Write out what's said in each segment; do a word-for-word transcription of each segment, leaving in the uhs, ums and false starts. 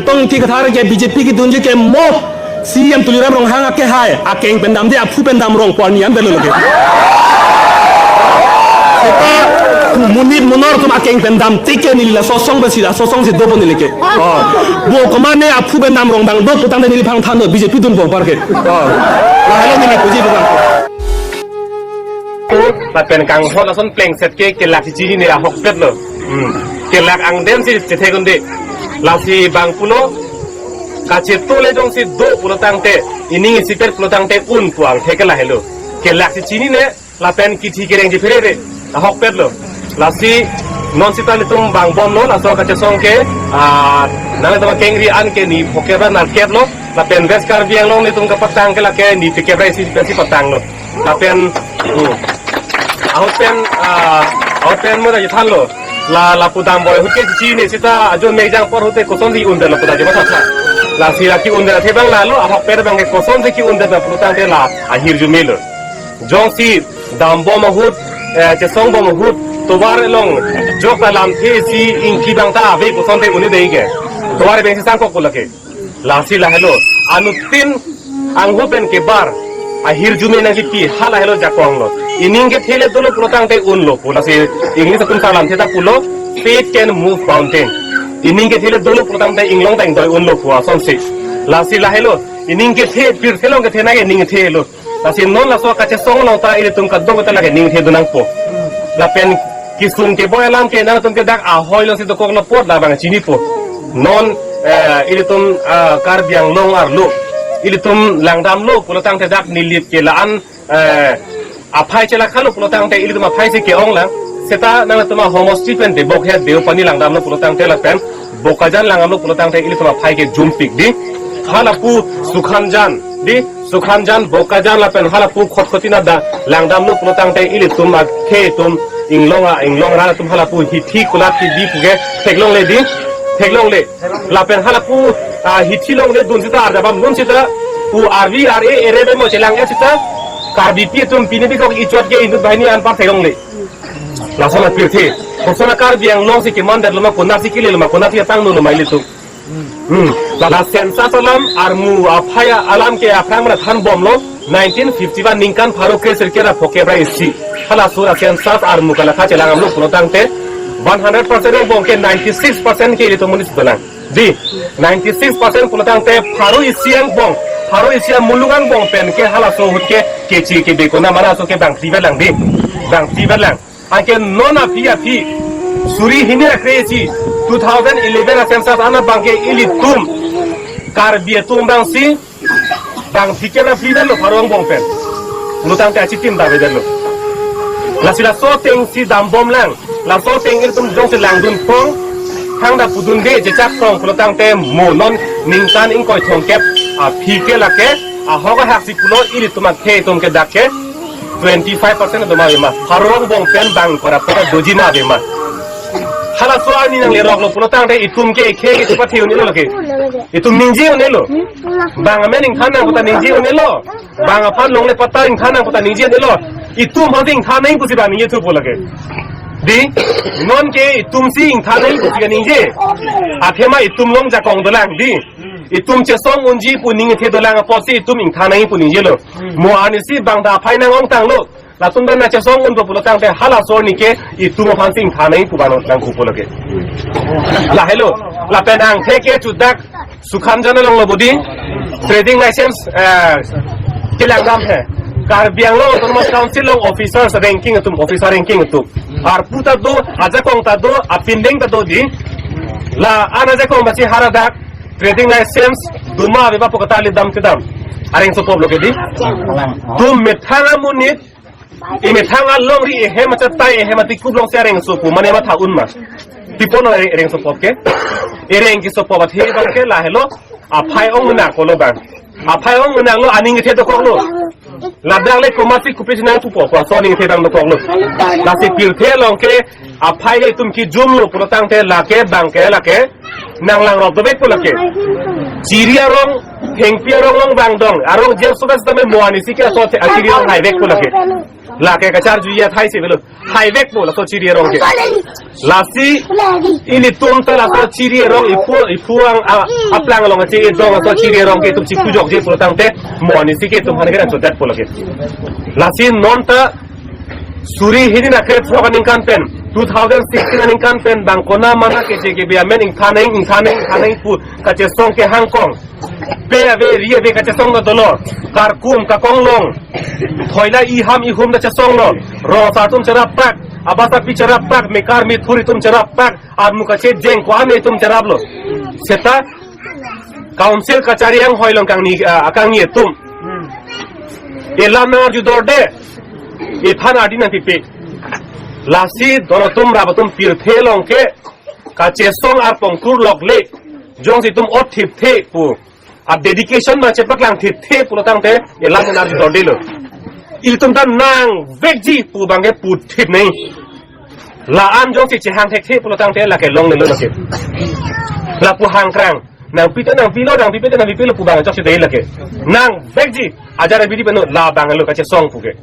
Tong ti kathar ke B J P kedunji ke mo C E M Tuliram Ronghang ake hai, akeng pen damde aphu pen dam rong pon niam belo lagi. Seta monit monor atum akeng pen dam tike neli laso asong pensi, laso asong si dopo neli ke. Oh. Bo komatne aphu pen dam rong bang do putangte neli phang than do B J P dunpo apar ke. Oh. Lahelo neli puji bang. Lapen kanghon ason plengset ke kelak si chinine ahokpet lo. Hmm. Kelak angdeng si chethek un-e. Lasi bang pulo kachetu le jongsi do pulotangte, ining isipet pulotangte un pu angthek ke lahelo. Kelak si chinine lapen kithi kereng chephere re ahokpet lo. Lasi non sita nelitum bang bomlo, laso kachesong ke, ah, nangtum akengri an ke ni phokep ra nerkep lo. Lapen West Karbi Anglong nelitum kapatang ke lake ni phekep ra isi pensi patanglo. Lapen, hmm. Ahut pen, ah, ahut pen mo da chethanlo. La, lapu damboi ahut ke chinine sita ajo mekjang apor ahut ke kosonsi un-e lapu da jema tha. Lasi la ki-un-e athe bang lalo, ahokpet bang ke kosonsi ki-un-e pulotangte la ahirjume lo. Jongsi dam bom ahut, eh, chesong bom ahut, tovar along jok ta lamthe si ingki bang ta ave kosonte un-e dei ke. Tovar bengsi sangkok ko lake. Lasi lahelo, anuttin anghu pen kebar ahirjume nangkipi, halahelo jakong lo. Ining kethe le dolo pulotangte unlo pu. Lasi English atum ta lamthe ta pulo, "Faith can move mountain." Ining kethe le dolo pulotangte inglong ta ingdoi unlo pu asonsi. Lasi lahelo, ining kethe, pirthe along kethenei ining kethe lo. Lasi non laso kachesong along ta ilitum kadokave ta lake ningthe do nangpo. Lapen kesung keboi alam ke nangtum ke dak ahoi alongsi dokoklo apot labang chinipo. Non, eh, ilitum, ah, Karbi Anglong arlo ilitum langdamlo pulotangte dak Nilip ke la-an, eh, aphai chelakhalo pulotangte ilitum aphai si ke-ong lang. Seta nangtum ahomosti pen Debokhet Deopani langdamlo pulotangte lapen Bokajan langdamlo pulotangte ilitum aphai ke jumpik dei. Halapu Sukhanjan dei, Sukhanjan, Bokajan lapen halapu Khatkhati nada langdamlo pulotangte ilitum akhei atum inglong a, inglong ra atum halapu hithi kulat kibi puke theklongle dei, theklongle. Lapen halapu, ah, hithi longle dun sita arjabam dun sita pu R V R A ere bemo chelang-et sita Karbipi atum pini bikok ichot ke inut banghini anpar theklongle. Lason apirthe. Kosona Karbi Anglong si keman det lo ma, konatsi kile lo ma, konatsi atang nu lo ma ilitum. Hmm. La, la census alam armu aphai alam ke aphrang mana than bomlo nineteen fifty-one ningkan pharo kre sirkep ra phokep ra isi. Halaso ra census armu kalakha chelangamlo pulotangte one hundred percent angbong ke ninety-six percent ke ilitum monit dolang. Dei, ninety-six percent pulotangte pharo isi angbong, pharo isi amuluk angbong pen ke halaso ahut ke kechi kebe kona mana so ke bang tiba lang dei. Bang tiba lang. Anke non aphi aphi suri hini ra kre isi two thousand eleven a census an abang ke ilitum Karbi atum bangsi bang phike ra phli detlo pharo angbong pen. Pulotangte achitim ta ave detlo. Lasi laso ateng si dam bom lang. Laso ateng ilitum jongsi langdun phong, thangta pudunde jechak phong pulotangte mo non ningkan ingkoi thomkep aphi ke lake ahok ahak si pulo ilitum akhei atum ke dak ke twenty-five percent do ma ave ma. Pharo angbong pen bang para para doji ma ave ma. Halaso arni nangleroklo pulotangte itum ke ekhei ke chepathi un-elo lake. Itum ningje un-elo. Bang amen ingthan nang puta ningje un-elo. Bang aphan longle patta ingthan nang puta ningje un-elo. Itum aphan ingthan nang pusi bang ningje thupo lake. Dei, non ke itum si ingthan nang pusi kaningje. Athema itum along jakong dolang dei. Itum chesong unji pu ningthe dolang apotsi itum ingthan nang pu ningjelo. Mo arnisi bang ta aphai nang-ongtanglo. Latum ta nangchesong unpo pulotangte halaso arni ke itum aphansi ingthan nang pu bang nang thupo lake. Lahelo. Lapen angthek ke chudak Sukhanjan along lo bodi trading license, eh, kelangdam he. Karbi Anglong Autonomous Council along officers ranking atum, officer ranking atum. Arpu ta do, ajakong ta do, apindeng ta do dei. La-an ajakong basi haladak trading license doma ave ba pu kata le dam kedam. Areng sopop lo ke dei. Dum methang amonit, imethang alongri ehem achatai ehem atikup alongsi areng sopo mane matha un ma. Tipon areng, areng sopop ke. Areng kesopop athe bang ke lahelo. Aphai ong menak kolo bang. Aphai ong menak lo aning kethe dokoklo. Ladak le komatsi kopi si nang pupo, koson aning kethe bang dokoklo. Lasi pirthe along ke aphai le itum kejumlo pulotangte lake bang ke lake nang langrop dobekpo lake. Chiri arong Hengpi arong along vangdong, arong jel suka sitame mo arnisi ke laso chiri arong haivekpo lake. Lake kacharjuji athai si avelo. Haivekpo laso chiri arong ke. Lasi ilitum ta laso chiri arong iphu, iphu ang a, aplang along che idong laso chiri arong ke itum chikujokji pulotangte mo arnisi ke itum aphan ke nangchodetpo lake. Lasi non ta suri hini na kre throk aningkan pen, two thousand sixteen aningkan pen bang konat mana ke J K B amen ingthan nang, ingthan nang, ingthan nang pu kachesong kehang kong. Pe ave, ri ave kachesong lo dolo. Karkum, kakonglong. Thoila iham ihum ta chesong lo. Rong asar atum cheraprak. Abasa pi cheraprak. Mekar methur atum cheraprak. Armu kachejeng ko-an atum cheraplo. Seta council kachari anghoi along kangni, ah, kangni atum. Elam nang arjudorde. Iphan ardi nangpipe. Lasi don atum rap atum pirthe along ke kachesong arpong tur lokle. Jongsi itum othipthe pu. A dedication ma chepaklang thipthe pulotangte elam nang arjudordelo. Itum ta nangvekji pu abang ke puthip nang. La-an jongsi chehang thekthe pulotangte lake longlelo lake. Lapu hangkrang. Nangpi te nangpilo, nangpipe te nangpipilo pu abang chokche dei lake. Nangvekji. Ajar abidi peno labang lo kachesong pu ke.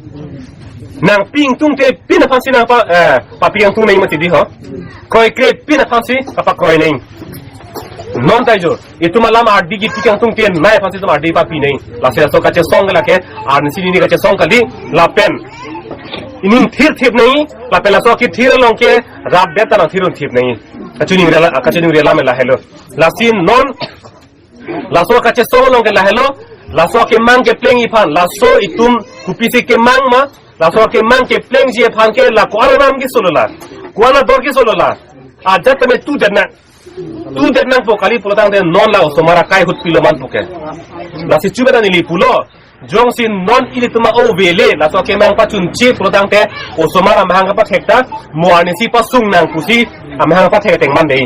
Nangpi ingtungte pin aphansi nangpa, eh, papi ingtung nang mati di ho. Kroikre pin aphansi kapakroi nang. Non ta jo. Itum alam ardi kipi kangtung pen nai aphansi itum ardi papi nang. Lasi laso kachesong ke lake, arnisi nini kachesong kali, lapen ining thirthip nang, lapen laso kethir along ke, rap det ta nangthirthip nang. Kachiningri la, kachiningri alam lahelo. Lasi non, laso kachesong along ke lahelo, laso kemang keplengji aphan, laso itum kopisi kemang ma, laso kemang keplengji aphan ke la ko-an aram kesolo la, ko-an ador kesolo la. Ajat tame tu det nang. Tu det nangpo kali pulotangte non la osomar akai ahut pilo manpo ke. Lasi chubeda neli pulo. Jongsi non ilitum a-o avele, laso kemang pachunche pulotangte osomar amahang kapathek ta, mo arnisi pasung nang pusi amahang kapathek ateng man dei.